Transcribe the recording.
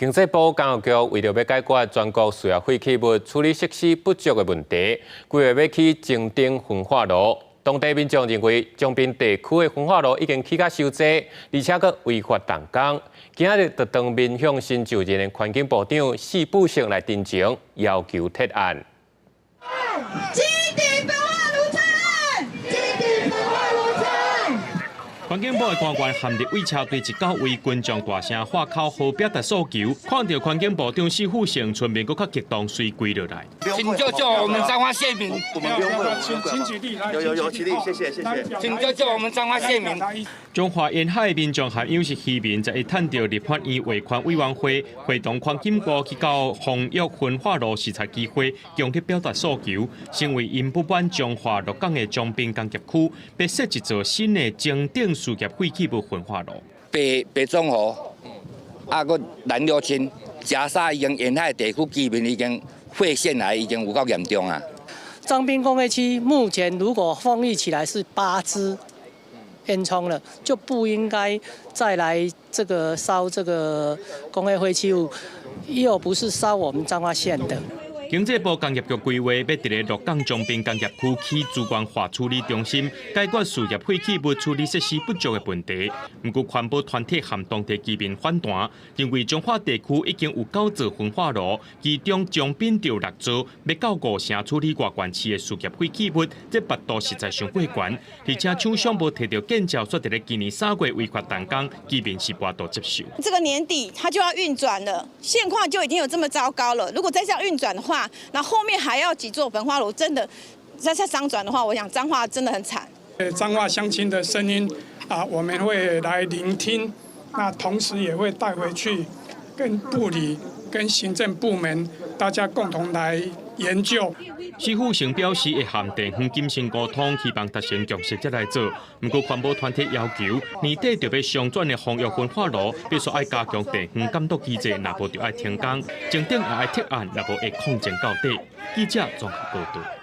經濟部工業局為著欲解決全國事業廢棄物處理設施不足的問題，規劃欲起前鎮焚化爐。當地民眾認為，長濱地區的焚化爐已經起甲傷濟，而且閣違法動工。今仔日就當面向新就任的環境部長史富盛來陳情，要求撤案。基頂焚化爐撤案！基頂焚化爐撤案！環境部的官員和立委車隊一到位，群眾大聲喊口號，表達訴求。看著環境部長史富盛，村民閣較激動，隨跪落來。請救救我們彰化縣民！我們不用會，請舉例，有有有，起立，謝謝謝謝。請救救我們彰化縣民！彰化沿海民眾和養殖漁民十一趁著立法院劃權委員會會同環境部去到豐裕焚化爐視察機會，強烈表達訴求，成為𪜶不滿彰化鹿港的長濱工業區，欲設一座新的前鎮事業廢棄物焚化爐。白白種河，啊，閣藍柳青，加沙已經沿海地區居民已經肺腺癌已經有夠嚴重啊！彰濱工業區目前如果封育起來是八支煙囪了，就不應該再來這個燒這個工業廢棄物，又不是燒我們彰化縣的。經濟部工業局規劃，欲佇咧鹿港長濱工業區起資源化處理中心，解決事業廢棄物處理設施不足的問題。毋過環保團體和當地居民反彈，認為彰化地區已經有九座焚化爐，其中長濱著六座，欲到五成處理外縣市的事業廢棄物，這幅度實在傷過懸。而且廠商無提著建照，煞佇咧今年3月違法動工，居民是無法度接受。這個年底它就要運轉了，現況就已經有這麼糟糕了。如果再這樣運轉的話，那後面還要幾座焚化爐，真的再商轉的話，我想彰化真的很慘。彰化鄉親的聲音啊，我們會來聆聽，那同時也會帶回去跟部裡、跟行政部門大家共同來研究。史富盛表示會和地方謹慎溝通，希望達成共識才來做。毋過環保團體要求年底就欲商轉的豐裕焚化爐，必須愛加強地方監督機制，若無就愛停工，前鎮也愛撤案，若無會抗爭到底。記者綜合報導。